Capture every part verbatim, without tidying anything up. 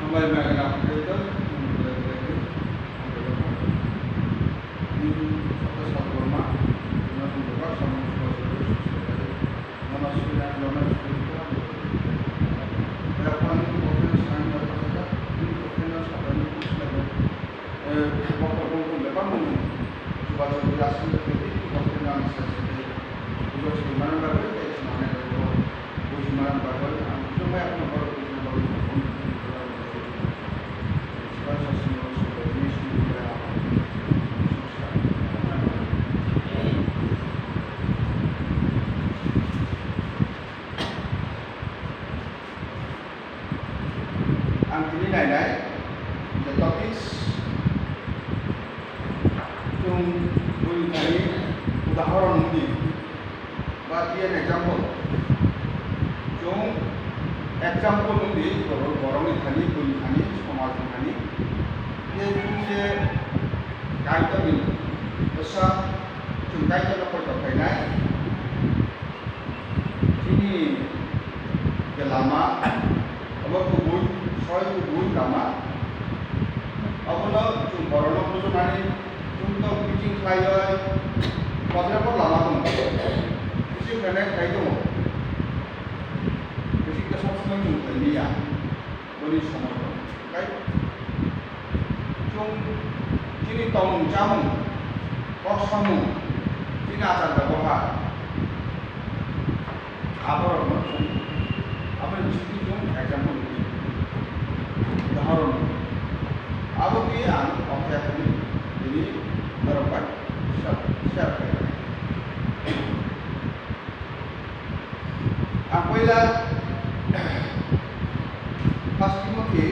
Hambai magana hambai tong, Ang tini nainai, the topics, chwng buini thani udahoron wngdi, ba be an example. Chwng example wngdi, borok, borokni thani, buini thani, somajni thani. Tei chwng je Kaitorni bwsa, chwng Kaitorno poito khlainai. Chini je lama, obo kubui, soi kubui lama. Obono chwng borokno bujunani, chwng to preaching khlaiwi, kotorma lama tongo. Preaching khlainai khlai tongo. Preaching khe sob somoi chwng khlai liya. Boni somoi rok, tei chwng chini tongmung chamung, kok samung, chini achar bebohar, aborokno chwng, aboni bisingtwi chwng example rwdi, udahoron rwdi. Abo twi ang kok ya thani tini norok bai share, share khlai. Ang puila First Timothy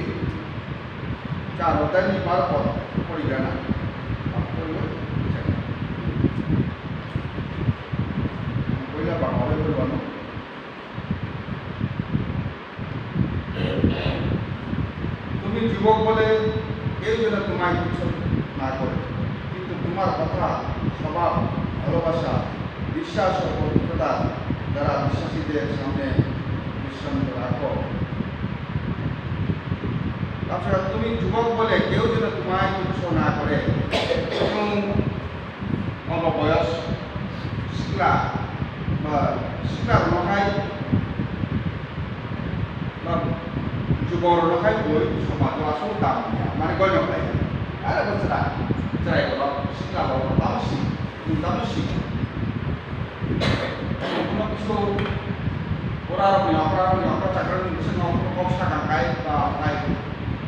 char odhyayni bar pad poriganai. Ang puila bangwi poriganai. তুমি যুবক বলে কেউ যেন তোমায় তুচ্ছ না করে, কিন্তু তোমার কথা, স্বভাব, ভালোবাসা, বিশ্বাস ও পবিত্রতা দ্বারা বিশ্বাসীদের সামনে বিস্ময়িত রাখো। তাছাড়া তুমি যুবক বলে কেউ যেন তোমায় তুচ্ছ না করে, এবং Obo boyos sikla ba sikla rwno hai ba jubon rwno hai bui somajo aswk dam ya, mane goino khlai. Are bo chwrai, chwrai borok sikla borok tamo si, tamo si. Kono kisu ora rokni okra rokni okra chakra rokni bisingo kok sakang kai ba hai,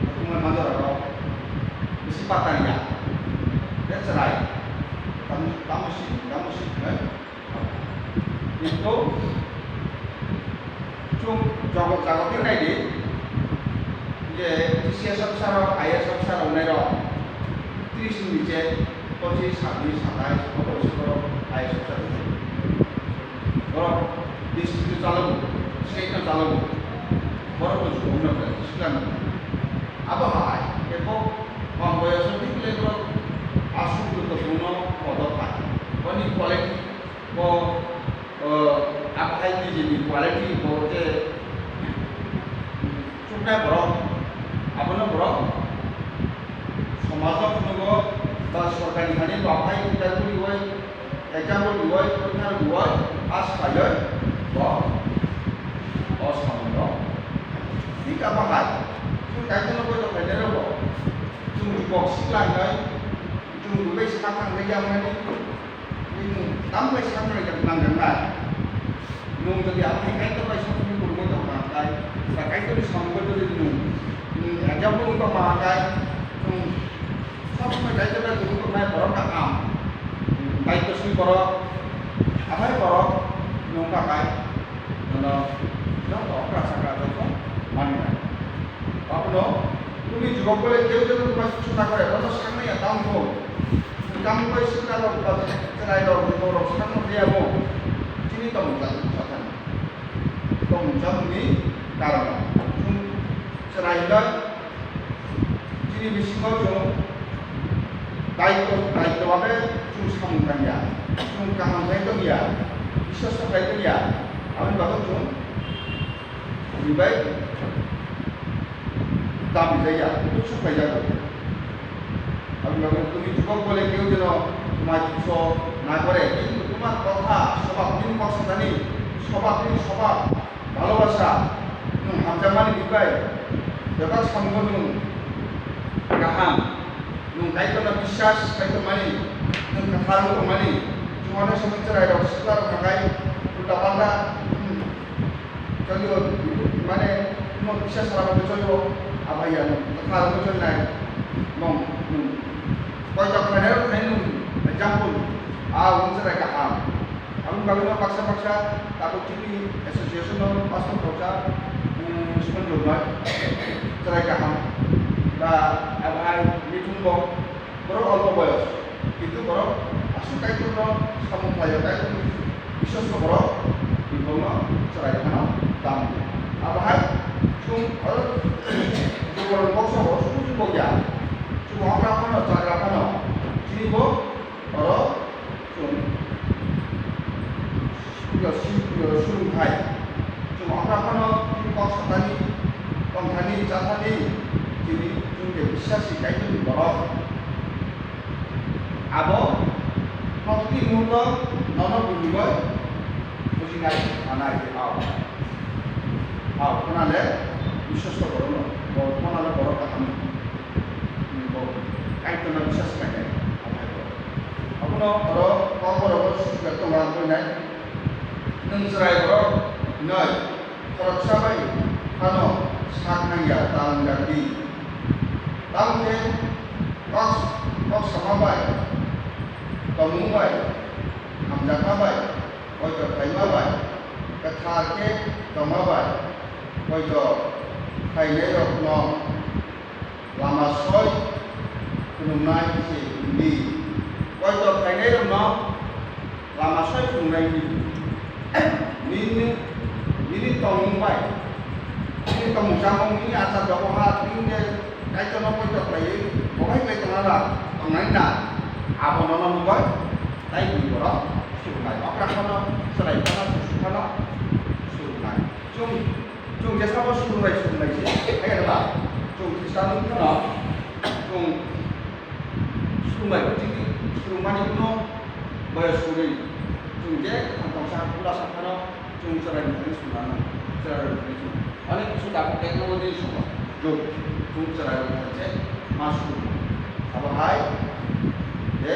tongmani manjaro rok bisi patari ya. Be chwrai. Tamo, tamo si, tamo si, eh? Kintu, chwng jogot, jagot khe nai di, je T C S officer rok, I A S officer rok nai rok, tris ni je, pochis, sabis, satais, obo se borok I A S officer rok. Borok district no chalogo, state no chalogo, borok no jukung no belai, sikla no. Abo hai, ebo kom boyos o thik le borok aswk guruttopurno podo pai. Boni quality bo, o, abo hai nijini quality bo je chuknai borok, abono borok somajo phunukgo ba sorkarni thani baphai interview riwi, exam riwi, porikha riwi, pass khaiwi bo o samungo thik abo hai. Chwng Kaitorno poito khlainai rokbo chwng jukok sikla hinwi chwng rwgwi saknang rwya mani. Nwng tamo bai saknai jak nangjaknai? Nwng jodi abo hai Kaitor bai songwi kwrwngwi tongkha, hwnkhe ba Kaitorni samungbo jodi nwng, nwng example wng tongma hwnkhe, nwng sob somoi Kaitor bai kwrwngwi tongnai borok kaham, daitoswk borok, hathai borok nwng kahai, nono joto okra sakra joto maninai. Abono, তুমি যুবক বলে কেউ যেন তোমায় তুচ্ছ না করে, bono saknai ya tamo kho. Tamo bai sikla rok ba chwrai rok, borok sakno phaiyamo. Chini tongmung chamung sathani. Tongmung chamungni karon. Chwng chwrai hinoi chini bisingo chwng daityo, daityo babe chwng samung tangya. Chwng kaham khe tongya. biswas khlai tongya, aboni bagwi chwng twi bai dam rijak ya, twi suk khlai jago. Aboni bagwi tumi jubok bole keu jeno mai twiso na gore, kintu tuma kotha sobab, nini kok satani sobab, nini sobab, bhalobasa, nwng hamjakmani bibai, bebak samungo nwng kaham, nwng Kaitorno biswas khai tongmani, nwng kwthar wng tongmani, chwng onek somoi chwrairok swklarok hakai ulta palta, hmm, choliyo, mane, nwng biswas salama choliyo, abhaiya nwng kwthar wng cholinai, nwng, nwng koitok khlainairok khai nwng example, a wng chwrai kaham. Aboni bagwino baksa baksa tabuk chini association-o pastor rok ja, um, swngjwknai chwrai kaham ba abo hai mithung bo borok olpo boyos, kintu borok aswk Kaitorno samung khlaio, Kaitorni biswasko borok bibokno chwrai phano tamo. Abo hai chwng oro jubon boksa bo sumsum bo ya, chwng okra phano chagra phano chini bo oro chwng, yo, si-, yo, surungthai. Chwng okra phano chini kok satani, tongthani, chathani, chini chwng je biswasi Kaitorni borok. Abo protiti muhurto nono bujigoi bujinai sanai, ao. Ao, khonale biswasto borokno, bo khonale borok kaham. Bo Kaitorno biswas khlainai, omo hai borok. Abono oro kokborok o swijak tongo ang buinai. Nwng chwrai borok hinoi khoroksa bai phano sak nangya ta wngjakdi. Tamokhe kok, kok sama bai, tongmung bai, hamjakma bai, poito khlaima bai, kwthar khe tongma bai, poito khlainairokno lama soi phunuknai se wngdi. Poito khlainairokno lama soi phunuknai wngdi. Nini, nini tongmung bai, nini tongmung chamung, nini achar bebohar, nini je Kaitorno poito khlaiwi, bo bai bai tongna la, tongnai na, abo nono nugoi, tai bini borok surungnai. Okra phano, chwrai phano, busu phano surungnai. Chwng, chwng jesa bo surungnai, surungnai se, hai ba? Chwng Khristan wng phano, chwng surungnai, chini surungmani kuno boyos kwrwi. Chwng je tongsa, pura sa phano, chwng chwrai ni thani suna nang, chwrai ni thani suna. Ani kisu tabuk technology ni suna. Jog, chwng chwrai ni thani se ma suna. Abo hai, je,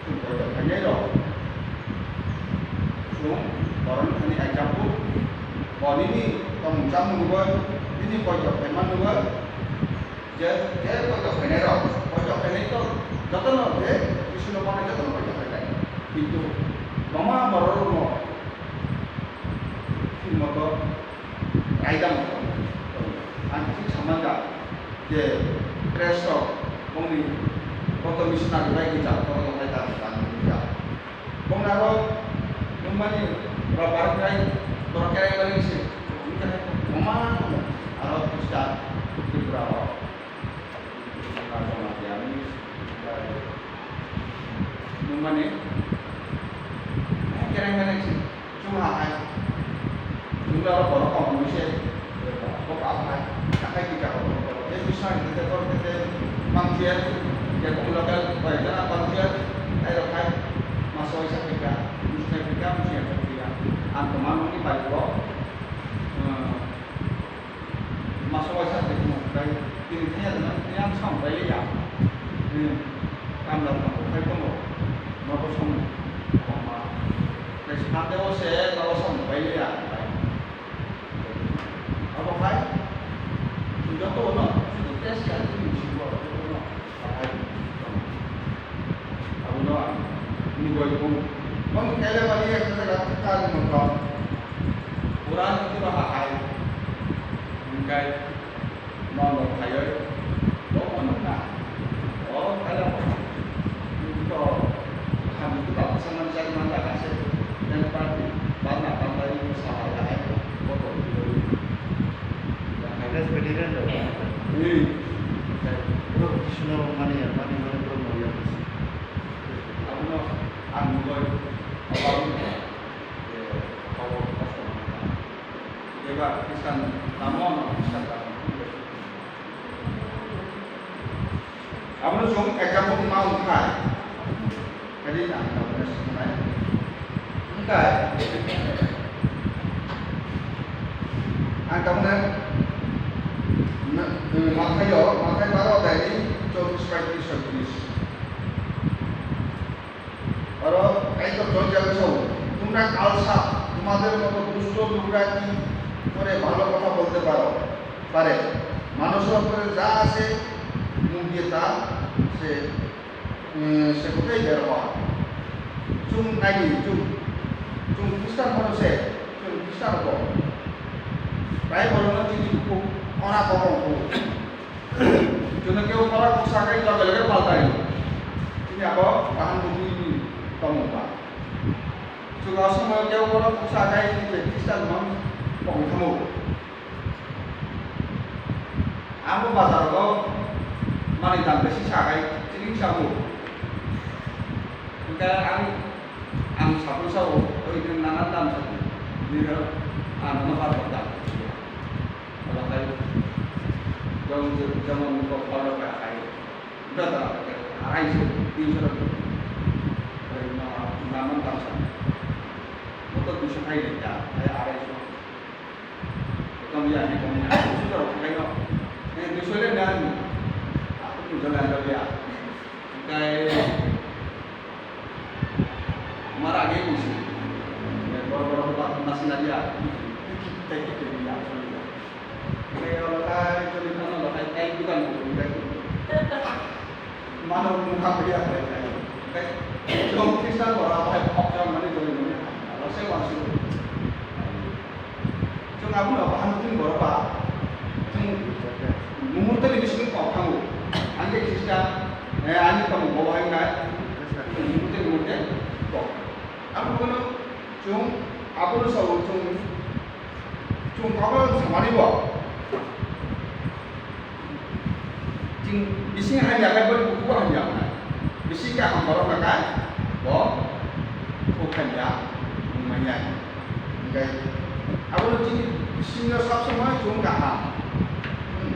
chwng boyos khainai rok. Chwng borokni thani example, bo nini tongmung chamung nugoi, nini poito khlaima nugoi, je, je poito khlainai rok, poito khlainai to jotono je Jisuno mane jotono poito khlainai. Kintu bama borok rokno thik moto raida moto ang thik samanja je press rok bongni koto missionary bai gita koto bai ta ta. Bong aro nungmani rok bar krai, borok kerai bali se, wngkha khe mama aro Khristan Tripura rok, Tripura Jamatia ni, nungmani kerai bali se, chuma hai. Chwngno oro borok kok mui se, bo kok hai, akhai kisa kok borok. Tei bwskango tei tei tei bangchiya, je kok local bai jana bangchiya, tei rok hai masa waisa khaika, bwskango khaika, bwskango khaika. Ang tongma nokni bai bo, um, masa waisa khaika, tini thaya jana, tini ang samung bai ya. Hmm. Kamla tongo, khai tongo, nogo samung, kwbangma. Tei sande o se nogo samung bai ya. Abo hai, joto no, joto test ya, joto no, joto no, bahai, abono ang nugoi kung. Bang kele bali ya kata kata kali mangkau. Quran itu bahai, engkai, non lo kayoi, lo kono na, lo kala ko. Itu to, kami itu tak sama cari mana kasih, dan party, mana tambah ini salah ya, kotor. Presbyterian da. Hmm. Bro, Krishna mani ya, mani, mani, bro, mani ya. Abono ang nugoi, abang, Khristan tamo, no Khristan tamo. Abono chwng example ma wngkha. Kadi ang tabukno swngkha. Wngkha. Ang tabukno, Mathai o, Mathai baro adai ni chobbish, paitris, chobbish. Oro Kaitor John James sao, "তোমরা কাল সাপ, তোমাদের মতো দুষ্ট লোকরা কি করে ভালো কথা বলতে পারো, পারে? মানুষের অন্তরে যা আছে, মুখ দিয়ে তা সে, উম, সে কথাই বের হয়।" Chwng naidi, chwng, chwng Khristan phano se, chwng Khristan rok. Bai borokno chini bukhuk ora kokong kho. Chwngno kebo borok bwsa khai loge loge paltai. Chini abo bahan bwtwi tongmung ba. Chwng o somoyo kebo borok bwsa khai chini je Khristan mang tongwi thango. Abo bazar o manwi dam besi sa khai chini sago. Hwnkhe ang, ang sabung sao, oi nang nana dam sa di. Nini ang nono bar bar dam. Abo khai jong, jong, jong, ni kok palo ka khai. Udah dah, arai so, tin so. Oi, no, naman tam sa. Motor duiso khai de ta, khai arai so. Ekdom ya, ekdom ya. Duiso khai no. Eh, duiso le dan. Aku tu jalan dah ya. Khai Mara age kusi. Boro boro ba masina dia. Teki teki dia. Kai olo kai joli mano lo kai kai dukan ko kai. Mano mukha dia kai kai. Kai jom Kristan boro kai pok jom mani joli mani. Alo se wansi. Chwng abono bahan bwtwini borok ba, chwng muhurtoni bisingo kok thango. Ang khe Khristan, eh, ani tongmung bo hai wngnai. Muhurtoni muhurte kok. Abono chwng abono sao chwng, chwng kok samani bo. Chwng bising hamya khe bo bukubo hamya wngnai. Bising kaham borok no khe bo bukhuk hamya wngmanya. Hwnkhe abono chini bisingo sob somoi chwng kaham. Hmm.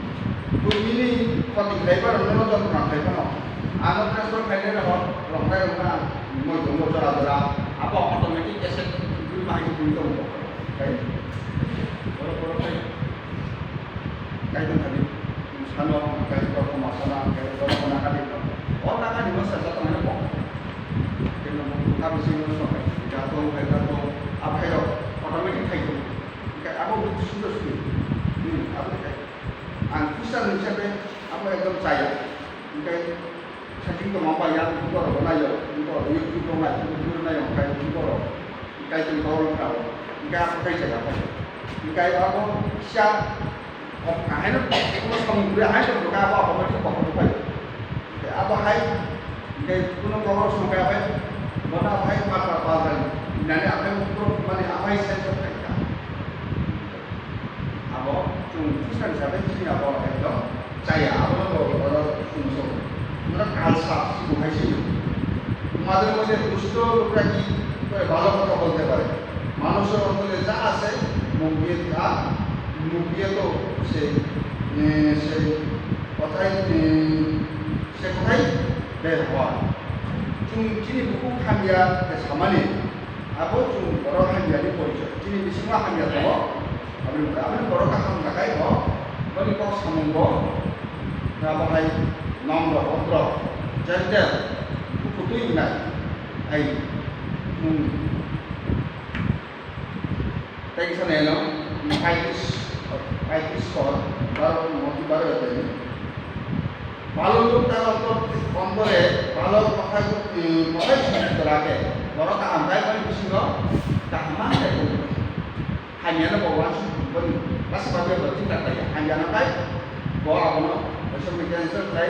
Buini khoti khlai phano, nono jontona khlai phano. Ano transfer khlainai rok, roknai rokno ang moi tongo jora jora. Abo automatic asset bini bahai bini tongo. Hwnkhe borok borok khe Kaitor thani sano, Kaitor koma sana, Kaitor koma nakadi. O nakadi mo sa jatong ani kok. Keno mo ka bisi mo so kai. Jato, hai jato, abai ro, automatic khai ko. Kai abo bo sundo sundo. Hmm, abo kai. Ang Christian hisabe abo ekdom chaya. Kai Sajing tongma bai yang borok naio, borok YouTube rok nai, YouTube rok naio, hwnkhe borok Kaitor borok rok, hwnkhe abo khe jaga pai. Hwnkhe abo kisa, kok kahai no, kono samung guri hai no, hwnkhe abo automatic kokno pai. Hwnkhe abo hai, hwnkhe kono borok songkha bai, bono abo hai ma pa pa bai, nani abo hai borok mani abo hai sense of khai kha. Abo chwng Christian hisabe chini abo ekdom chaya, abono bo oro chwng song. Mane kalsa sibu hai se. তোমাদের মধ্যে দুষ্ট লোকরা কি করে ভালো কথা বলতে পারে? মানুষের অন্তরে যা আছে, মুখ দিয়ে তা, মুখ দিয়ে তো সেই, এ, সেই কথাই, এ, সে কথাই বের হয়। Chwng chini bukhuk hamya khe samani, abo chwng borok hamyani porichoi. Chini bisingo hamya tongo, aboni, aboni borok kaham khakai bo, boni kok samung bo, abo hai nomro, bhodro, gentle, bukhuk twi wngnai, hai, chwng Tei kisa nai no, paitris, paitris kor, baro, moti baro ya tani. ভালো লোক তার অন্তর, অন্তরে ভালো কথা, উম, কথাই শুনতে রাখে। বড় কাহাম তাই বলে বিষ্ণু কাহামান তাই বলে। হামিয়ানো ভগবান বলি, বাস ভাবে বলছি তাই। হামিয়ানো তাই, ব আবনো, ওইসব ক্যান্সার তাই,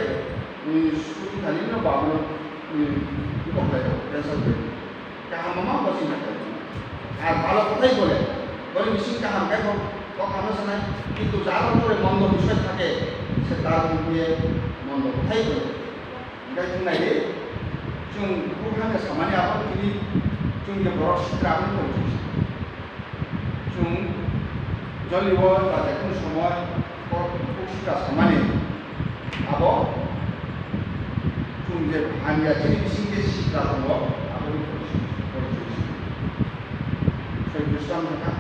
উম, শুধু খালি না বাবনো, উম, কি বলতে, ক্যান্সার তাই। Kaham ma bo chini khe. Ar bhalo kothai bole, bole bising kaham khe bo, bo kaham sanai, kintu jar ontore mondo bishoy thake, se tar mukhe mondo kothai bole. Hingkhe chwng nai di, chwng bukhuk hamya samani abo chini, chwng je borok sitra aboni porichoi se. Chwng Jolio ba jekunu somoy kok kuk sika samani abo chwng je hamya chini bising je sikra tongo aboni porichoi. Soi Khristan thaka.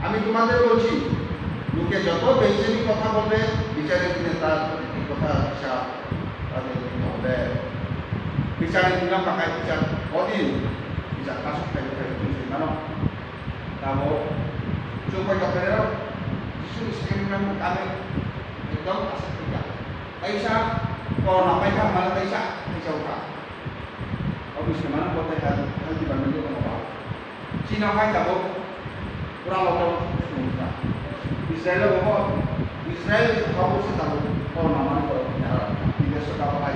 আমি তোমাদের বলছি, লোকে যত বেইজ্জতি কথা বলবে, বিচারের দিনে তার প্রতিটি কথা হিসাব তাদের দিতে হবে। বিচারের দিন পাকায় বিচার কদিন, বিচার কাজ খাই খাই তুলছে মানো। Tabo chwng bai tongkhairok Jisuni second coming kami ekdom asa thwikha. Taisa corona paikha hwnmano taisa taisa wngkha. Oboni se mano bo tei health, health department o tongo ba. China hai tabuk pura lockdown wngkha. Israel o bo, Israel o se tabuk corona mani borok thwi naro. Bidesh o tabuk hai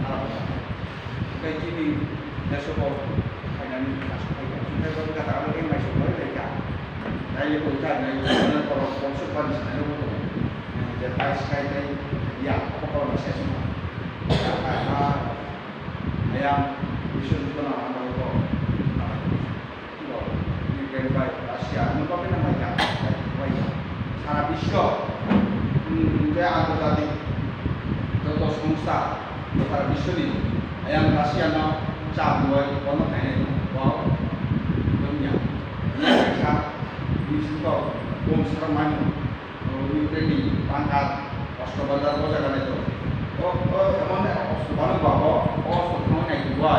naro. Tei chini desh o bo phainani aswk phaikha. Chini desh o gata aro tei mai songwi laikha. Naile koikha, naile koikha, borok bokso pani sanai rok bo tongo. Je pai sky tei ya, abo korokno se swngo. Ya, ha, ha, ayang, Isor ni kono ang bai ko. Ukraine bai Russia, nwng bagwi nang bai kha, bai kha. Sara biswo, hmm, je antorjatik joto songsa, sara biswni ayang Russia no cha buwai bono khainai bo dunya. Kaisa bisingo bom swrwngmani, o, Ukraine ni bunker, ostro bandar o jaga nai tongo. O, o, emon ostro bano ba o, o ostro thangwi nai tubui.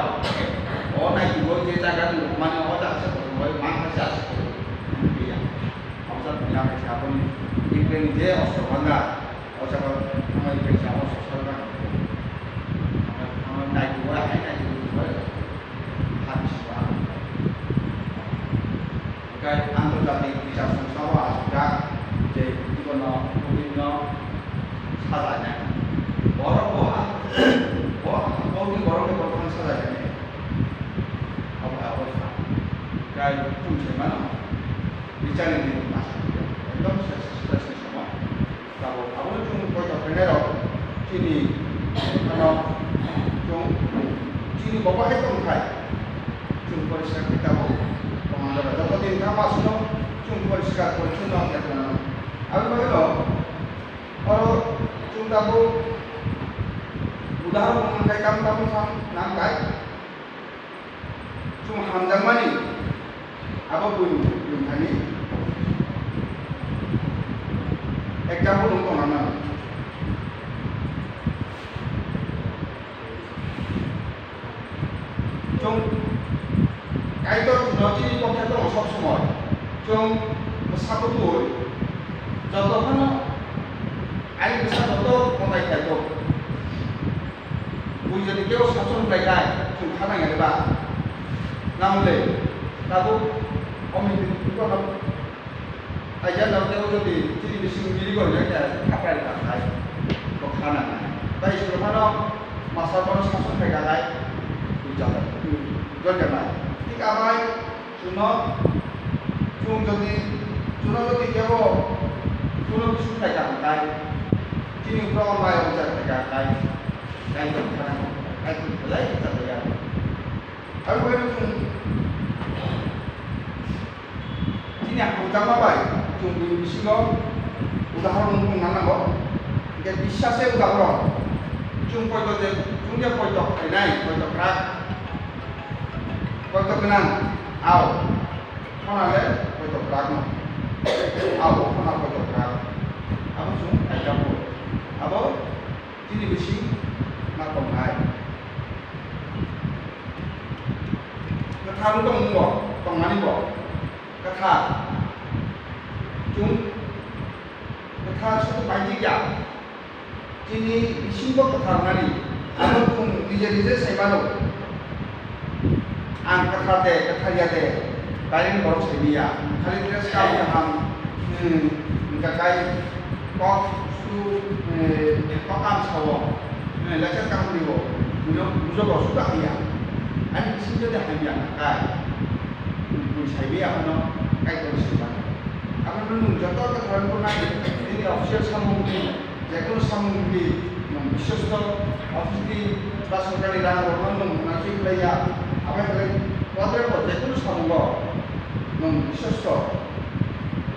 O nai tubui je jaga ni mani o jaga se kotor bai, man hai se aswk kotor. Ani biya. Abo jaga ni abo se aboni Ukraine ni je ostro bandar, o jaga thangwi kaisa ostro sarwna. Thangwi nai tubui, hai nai tubui tubui. Ha bisingo ang. Hwnkhe antorjatik bichar songsa o achukjak je Putin no, Putin no saja hinai. Borok bo ha, bo, bo ni borok ni borok no saja hinai. Abo hai obostha. Hwnkhe chwng sai mano, bichar ni din masa ekdom ses, ses ni somoy. Tabuk abo chwng poito khainai rok chini ano chwng chini bobo hai tong khai chwng poriskar khe tabuk tongmani joto din kha masno chwng poriskar porichonno khe tongnai. Aboni bagwino oro chwng tabuk udahoron wngkha tamo tamo sam nang khai. Chwng hamjakmani abo buini, buini thani example wng tongna nango. Chwng Kaitor no chini pokhe tongo sob somoi. Chwng bwsa bwtwi joto phano ani bwsa joto mwtai khlai tongo. Bui jodi kebo sason khlai khai, chwng kha nang ya de ba? Nang le, tabuk omi bini kono kaisa no kebo jodi chini bising bini kono kha khlai khai, bo kha nang nai. Bai ising phano masa bono sason khlai khai, bui jata, bui jata nai. Thik abai, Chwngno, chwng jodi, chwngno jodi kebo kuno bising khlai ka hwnkhe, chini borok mai wngjak khlai ka hwnkhe, Kaitor thana, Kaitor belai khe chajak ya. Abo bai chwng chini hamjakma bai chwng bini bisingo udahoron wng tongna nango. Hwnkhe biswase udahoron. Chwng poito je, chwng je poito khlainai, poito kwrak. Poito gwnang, ao, khona le poito kwrak no. Ao, khona poito kwrak. Abo chwng example. Abo chini bising ma tongnai. Kwthar wng tongmung bo, tongmani bo. Kwthar. Chwng kwthar sudu bai tikya. Chini bisingo kwthar nani, abo chwng nije nije sai mano. Ang kwthar de, kwthar ya de, baireni borok sai ya. Khali dress kaham kaham, hmm, hwnkha kai kok su, eh, kok kaham sao, eh, lecture kaham rio, bujo, bujo bo suda ya. Ani bisingo de hamya kai, bui sai ya hano, kai kok sai mano. Abo nwng joto kwthar nai, nini official samung ni, Jekunu samung di, nwng biswsto office di ba sorkari rang rokno nwng nangsi khlai ya, abai khlai kodre bo jekunu samungo nwng biswsto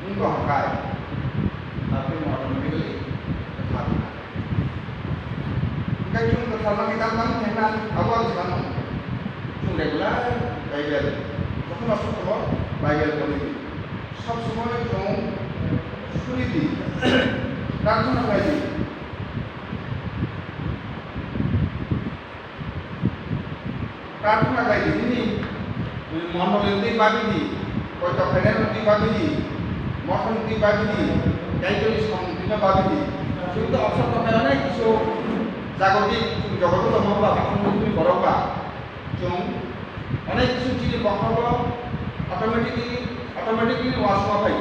wngkha hwnkhe, Abo ang sano, chwng regular Bible, jokhon aswk tongo Bible pori di, sob somoi chwng suri di, prarthana khlai di. Prarthana khlai di, nini mondoli twi babi di, koito phainai twi babi di, mothoni twi babi di, Kaitorni samung twino babi di. Chwng to option tongkha, onek kisu jagotik jogoto tongma ba, haphangni borok ba. Chwng onek kisu chini bokhorogo automatically, automatically uansukma phai.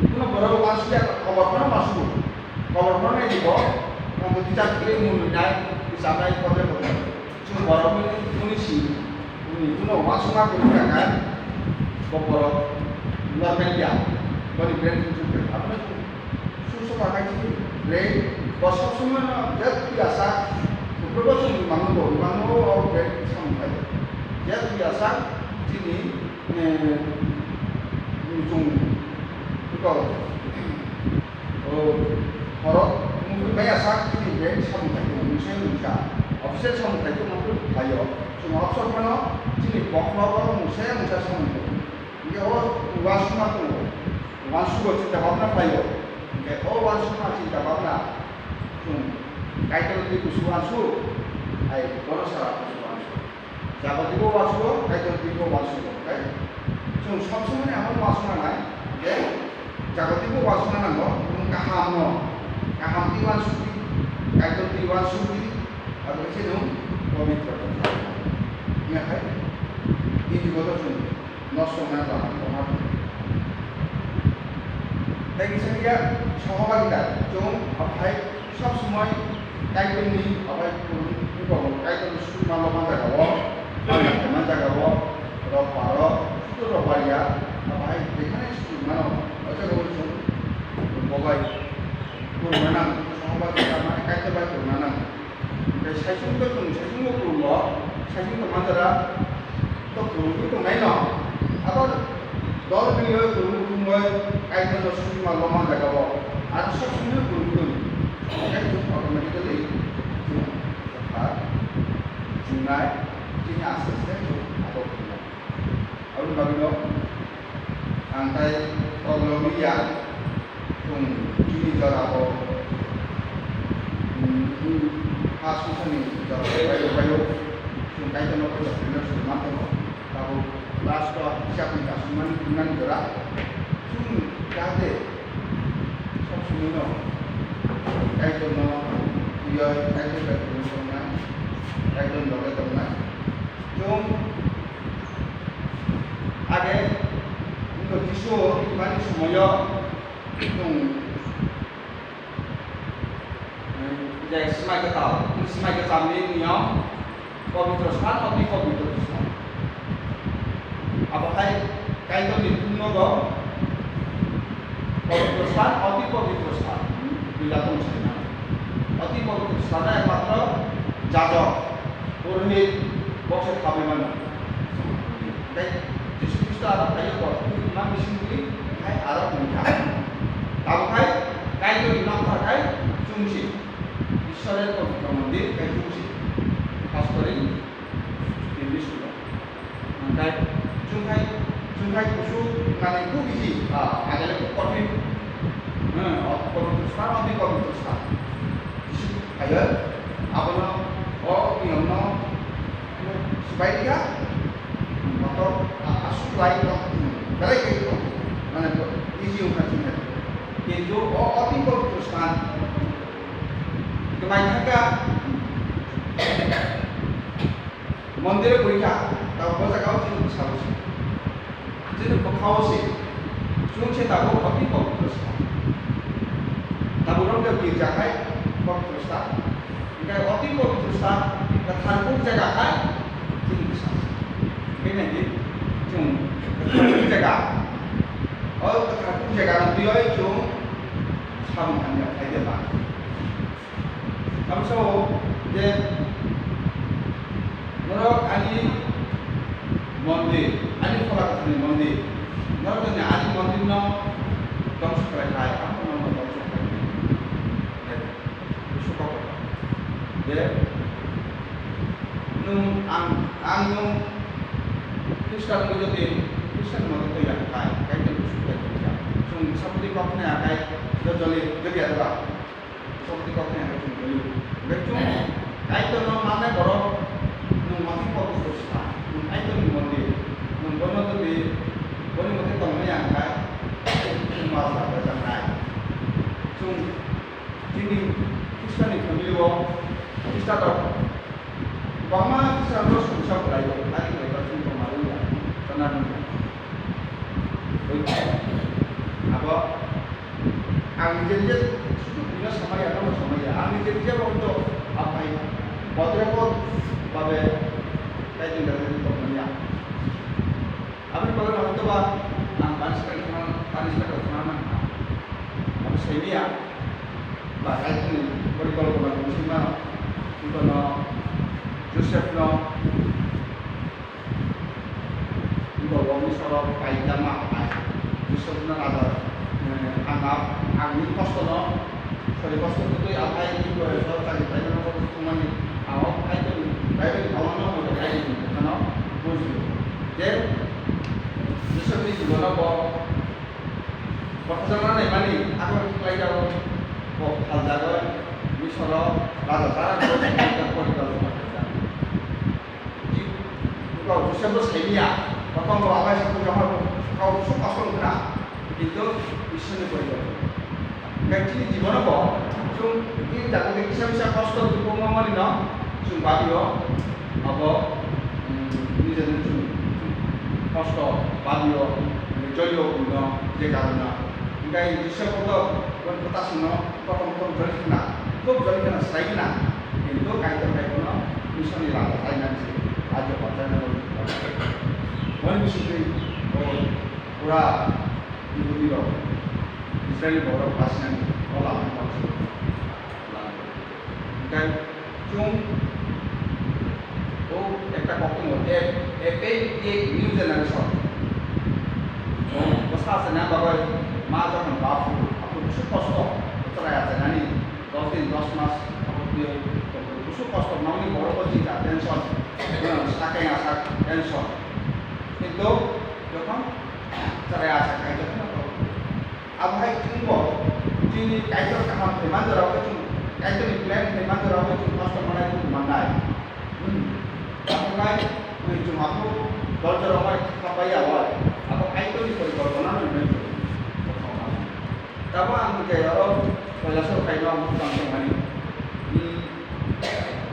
Kuno borok uansukya, khobor phano uansukgo. Khobor phano nai di bo, tongtwtwi chakri mwnwi nai, bwchanai, kotor kotor. Chwng borok mwnwi, mwnwi si, mwnwi kuno uansukma kwrwi kha kha, bo borok normal ya, boni brain function khe. Abono chwng Suso ba kaisa bre, bo sob somoi no je thwi asa, Buphuru bo chwng mangno bo, mangno o bre samung khai. Je thwi asa, chini, eh, chwng, iko, o, horo, mungkhe mai asa, chini bre samung khai, mungsa mungsa, official samung khai, mungkhe khaio. Chwng officer phano, chini bokhorok o mungsa mungsa samung khai. Hingke o uansukma tongo, uansugo chinta bhabna khlaio. Hingke o uansukma chinta bhabna chwng Kaitorni twi kusu uansuk, hai bono sara kusu uansuk. Jaga twibo uansugo, Kaitorni twibo uansugo. Hingke chwng sob somoi amo uansukna nai, hingke jaga twibo uansukna nango, bumung kaham no, kaham twi uansuk di, Kaitorni twi uansuk di, abo khe chwng pobitro tongthai. Hingke hai, tini jugo to chwng nosto wngnai lama tongma tong. Tei kisa kisa sohobagita chwng aphai sob somoi Kaitorni abai kwrwng bubago Kaitorni sukma lobma jagao, bangkha khaima jagao, rok paro, sutur rok bariya, aphai jekhane sutur mano, o jagao chwng bobai kwrwngna nang, sohobagita mane Kaitor bai kwrwngna nang. Hingke saichung to chwng saichung bo kwrwngo, saichung tongma jora to kwrwngwi tongnaino. Abo dol bini oi kwrwngwi tongwi Kaitorno sukma loma jagao. Aro sob somoi kwrwngwi tong. Hingke chwng automatically chwng kwthar chingnai, chini aste aste chwng abo kwrwngnai. Aboni bagwino ang tai kok lobwi ya, chwng chini jorao, um, ha songsa ni jorao bai rok bai rok, chwng Kaitor no poito khwlai no chwng man tongo. Tabuk last o hisab ni kasumani, wngmani jora, chwng jahate sob somoi no Kaitor no twiwi Kaitor bai kwrwng tongnai, Kaitor ni loge tongnai. Chwng age wngkha Jisu thwimani somoio chwng, eh, je swmai kwtal, swmai kwchamni niyom, pobitro sthan, oti pobitro sthan. Abo hai Kaitorni phungnogo pobitro sthan, oti pobitro sthan, duita tong saimano. Oti pobitro sthan ekmatro jajok, purohit, bokse khamwi mano. Tei Jisu Khristo aro phaio, bo thwima bisingtwi hai aro wngkha. Tabuk hai Kaitorni nokthar khai chwngsi, Israel pobitro mondir khai chwngsi, khas kori English o. Hingkhai chwngkhai, chwngkhai kusu manwi kuk easy, ah, agele kuk kothin. Hmm, o pobitro sthan, oti pobitro sthan. Jisu phaio, abono, o niyomno, Sibai dia, motor, a-, aswk lai tong, belai khe tong, mane, easy wngkha chini. Kintu o, o twi kok bwskan, kwmai thangkha, mondir o kwrwi kha, ta o jaga o chini bwsa bwsa. Chini bwkha o se, chwng se tabuk oti pobitro sa. Tabuk rok de girja khai pobitro sa. Hingke oti pobitro sa, kwthar kuk jaga khai, chini bwsa se. Hingke nai di, chwng kwthar kuk jaga, o kwthar kuk jaga no twiwi chwng samung hamya khlai de ba. Tamsao je norok ani mondir, ani phola kwthar ni mondir, norok jodi ani mondir no dongso khlai khai, ang no dongso khlai khai. Suka kota. Je Khristan bo jodi Khristan mothe twi ya khai, Kaitor bo sukha twi ya. Chwng sapti kok ne akai, jojoli, jodi adaba. Sapti kok ne akai chwng joli. Hwnkhe chwng Kaitor no manai borok, nwng mothe kok bo sa, nwng Kaitor ni mondir, nwng bono jodi, boni mothe tongmani ya khai, chwng ma sa da jangnai. Chwng Chini Khristanni family o Khristan rok kwbangma Khristanrok songsa kwlaio, ani khlai ba chini tongma rwya, chana rwya. Abo ang nijeni je sudu bini samaya, nono samaya, ang nijeni je bo hwnto aphai bodrebo babe kaitor kaitor tongmani ya. Aboni bagwi no hwnto ba ang bani swkang thangna, bani swkang thangna nang kha. Abo saimiya ba kaitorni porikolpona tong sima hwnto no Joseph no hwnto bo Misoro paitama hai Joseph no raja, eh, ang, ang ni kosto no Sori kosto twi aphai ni boyos o chakri paimani kosto thumani ang o Kaitorni Bible ni kaulano hwnwi Kaitorni bwkhano bujio. Je Joseph ni jibono bo kothajak nanai mani abo khlai jao bo phaljagoi Misoro raja Pharaoh bo porikolpona khaijak. Joseph bo saimiya, prothom bo abai se puja hor kau su kosto wngkha, kintu Ishwar ni poriborton. Hingke chini jibono bo chwng tini jaga de kisa kisa kosto dukhu wngmani no chwng babio abo, mm, nijeni chwng kosto babio, mm, jolio wngno je karon no. Hingke Joseph bo to bon kota sino prothom prothom joli khna, khub joli khna, sai khna. Kintu Kaitor bai bono Misor ni lama sai nang se, ajo patai na boni. Boni bisingtwi o pura Jihudi rok, Israeli borok basinani o lama ni bagwi se. Hingke chwng o ekta kok tongo, a, a, a, a new generation. Bwsa se nang bagwi ma jokhon bap phuru, aphuru bwswk kosto, chwrai achai nani. Dos din, dos mas abo twiwi tongkhe. Bwswk kosto nokni borok bo jinta tension, sakeng asak tension. Kintu jokhon chwrai asak kaijakno abo hai chwngbo chini Kaitor kaham khlai man jora bo chwng, Kaitorni plan khlai man jora bo chwng kosto manai, dukhu mannai. Hmm. Abo hai chwng abo dol jora bai khapai ya bai. Abo Kaitorni porikolpona no hinwi chwng. Tamo ang je oro poila sok khaino ang bwsang tongmani. Hmm,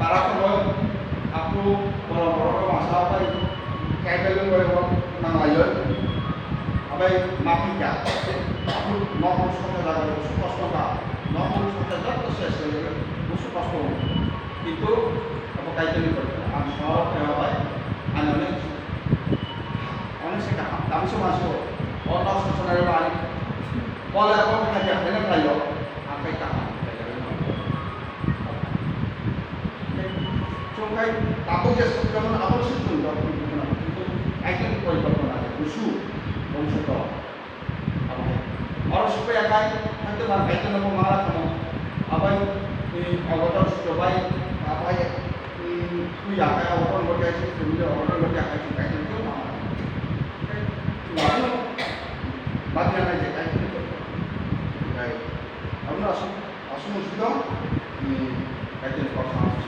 para kono aphuru borok borok rok masa bai kaitor wng bai rok nang lai oi. Abai maphi kha. Aphuru nok rok sokha jaga rok bwswk kosto kha. Nok rok sokha jaga rok ses lai oi bwswk kosto. Kintu abo kaitor ni kotor. Ang songaro khe bai ani onek Onek se kaham, tamo se uansukgo, o nok sosonai rok ani, bole abo khlai ya, khlai na khlai o, ang khai kaham, khlai ya, khlai na. Chwng khai tabuk je sokjamano abo se chwng rok, kintu Kaitor ni porikolpona, busu, bongso to. Abo hai. Oro supai akai, haikhe bang Kaitor no bo mara kamo. Abai, ni Avatar sujobai, abai, ni twi akai, Avatar no bo kai, si twi Avatar no bo kai, si Kaitor no bo mara. Kai, twi ano, bagi anai je Kaitor no bo. Kai, abo no asu, asu musudo, ni Kaitor no bo sama.